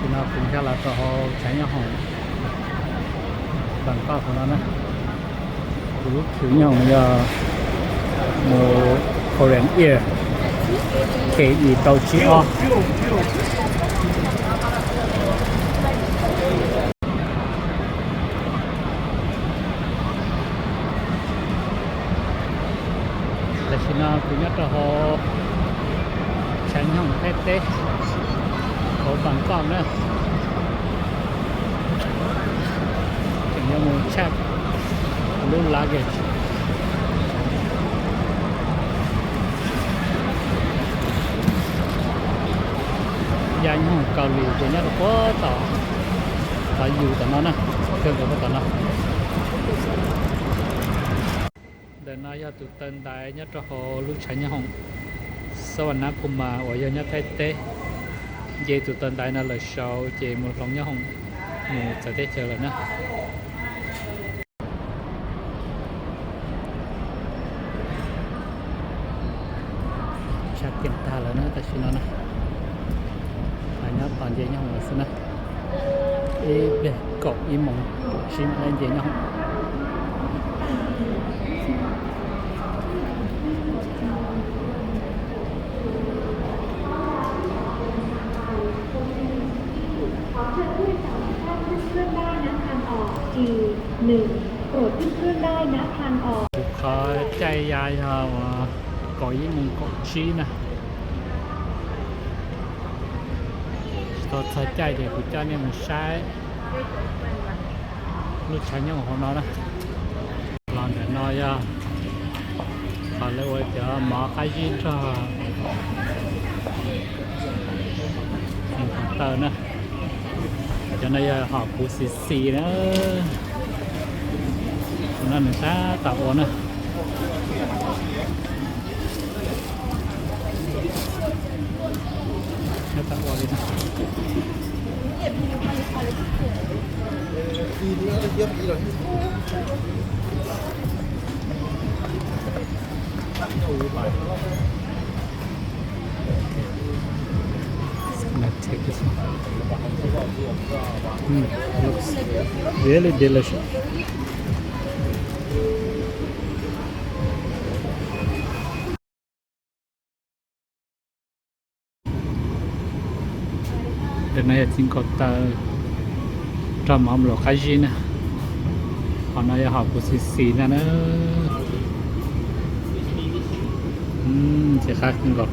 Tam sim no kuv nkag los rau hauv tshav nyob hoom Bangkok hauv no na. Kuv lub khwv nyob hoom yog mus Korean Air K E rau tsib ob. Tam sim no kuv nyob rau hauv tshav nyob hoom Thaib teb hauv Bangkok na. Tseem yuav mus check lub luggage. Ya nyob hoom Kaus Lim ces nyob rau puag tom, tom yus tom no na, kawg nkaus puag tom no. Ntawm no yog tus taw ntaiv nyob rau hauv lub tshav nyob hoom Savannakhumula uas yog nyob Thaib teb. Nce tus taw ntaiv no lawm saud ces mus hloov nyob hoom mus txawv teb chaws lawm na. Tshaj tiam tag lawm na tam sim no na. Nyob tos nce nyob hoom lawm xwb na. Ib pliag kaum ib moos kaum tsib mam li nce nyob hoom. โปรดขึ้นเครื่องได้ณทางออก จี หนึ่ง โปรดขึ้นเครื่องได้ณทางออก Kuv qhov caij ya yog uas kaum ib moos kaum tsib na. Tsis tau txog caij ces kuv coj nej mus saib lub tshav nyob hauv no na. Los ntawm no yog qhov lawv ua cov mov qab zib nrog hov taw na. Cov no yog hom kuv xis xis na. Tus no nws tab tom ua na. Tab tom ua li no. Let's take this one. Mm, looks really delicious. Ntawm no yog txiv nkaus taw rau mov mluas qab zib na. Hom no yog hom kuv xis xis ntag na. Ntxim qab kawg nkaus.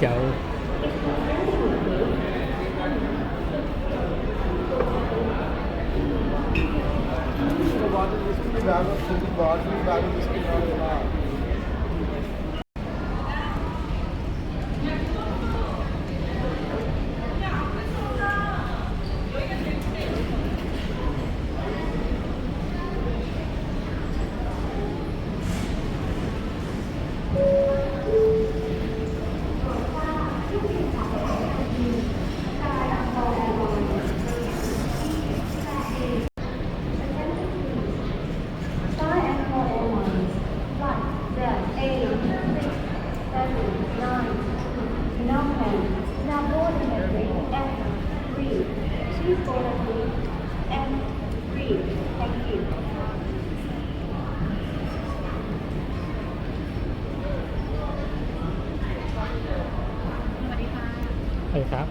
Cawv. Attention please. Sky Encor Airlines, flight Z A six seven nine two, Phnom Penh, is now boarding at gate F three. Please board at gate F three. Thank you. สวัสดีครับ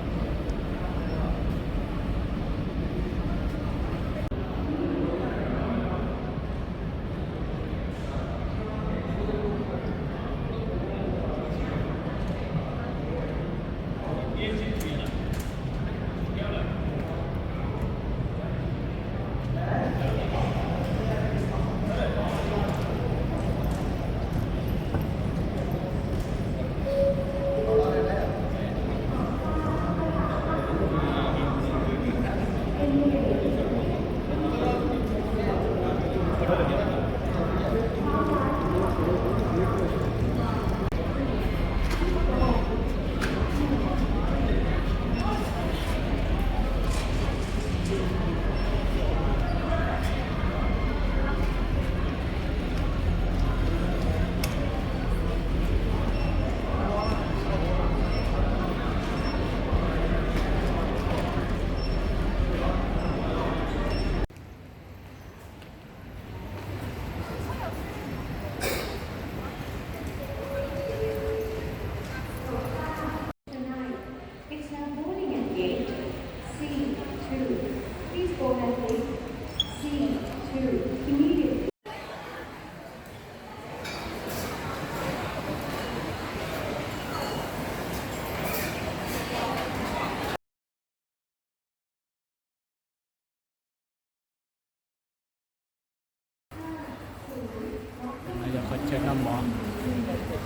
Tonight, it's now boarding at gate C two. Please board at gate C two immediately. No yog qhov chaw noj mov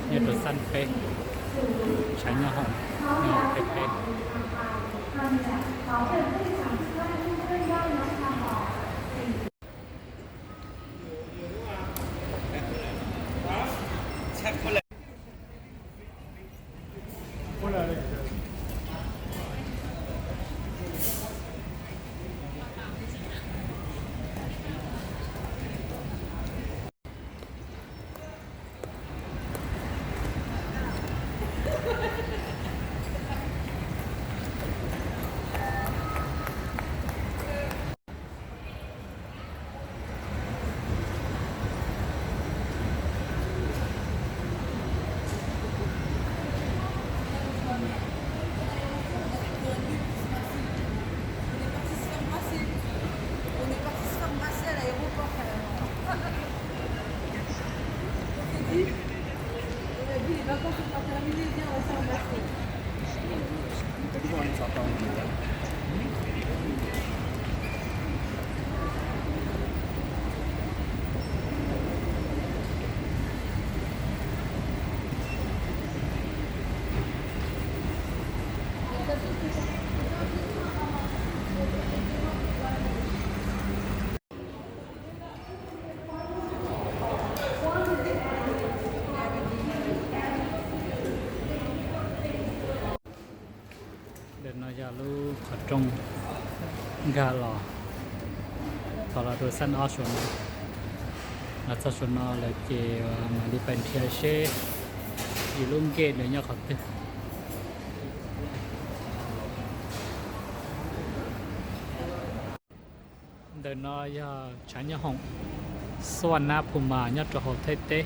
nyob rau Xab Peb, tshav nyob hoom, nyob hoom peb peb. Ntawm no yog lub qhov rooj nkag los, thaum los rau Xab Ob Suav no. Los txog Suav no lawm ces mam li pais nrhiav seb yus lub gate nws nyob qhov twg. Ntawm no yog tshav nyob hoom Xuaj Nab Phu Mas nyob rau hauv Thaib teb.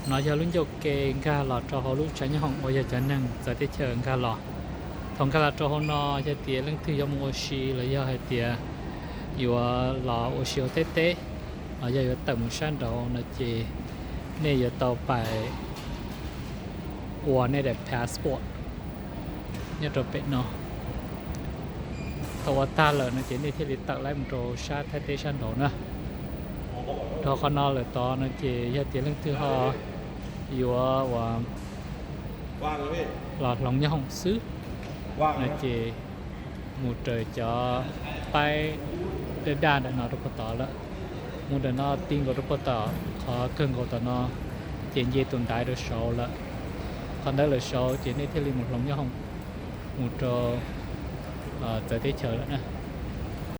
No yog lub ncauj ke nkag los rau hauv lub tshav nyob hoom uas yog cov neeg txawv teb chaws nkag los. Thaum nkag los rau hauv no yog tias leej twg yuav mus ua si los yog hais tias yuav los ua si hauv Thaib teb, los yog yuav tawm mus sab nraud no ces nej yuav tau pais ua nej daim passport nyob rau pem no. Thaum ua tag lawm no ces nej thiaj li tawm laib mus rau sab Thaib teb sab nraud na. Rau qhov no lawm tod no ces yog tias leej twg ho yuav ua los hloov nyob hoom xwb no ces mus raws cov paib daj daj ntawm no rau puag tod lawm. Mus ntawm no ti nkaus rau puag tom qhov kawg nkaus tom no ces nce tus ntaiv rau saud lawm. Qhov ntawd lawm saud ces nej thiaj li mus hloov nyob hoom mus rau txawv teb chaws lawm na.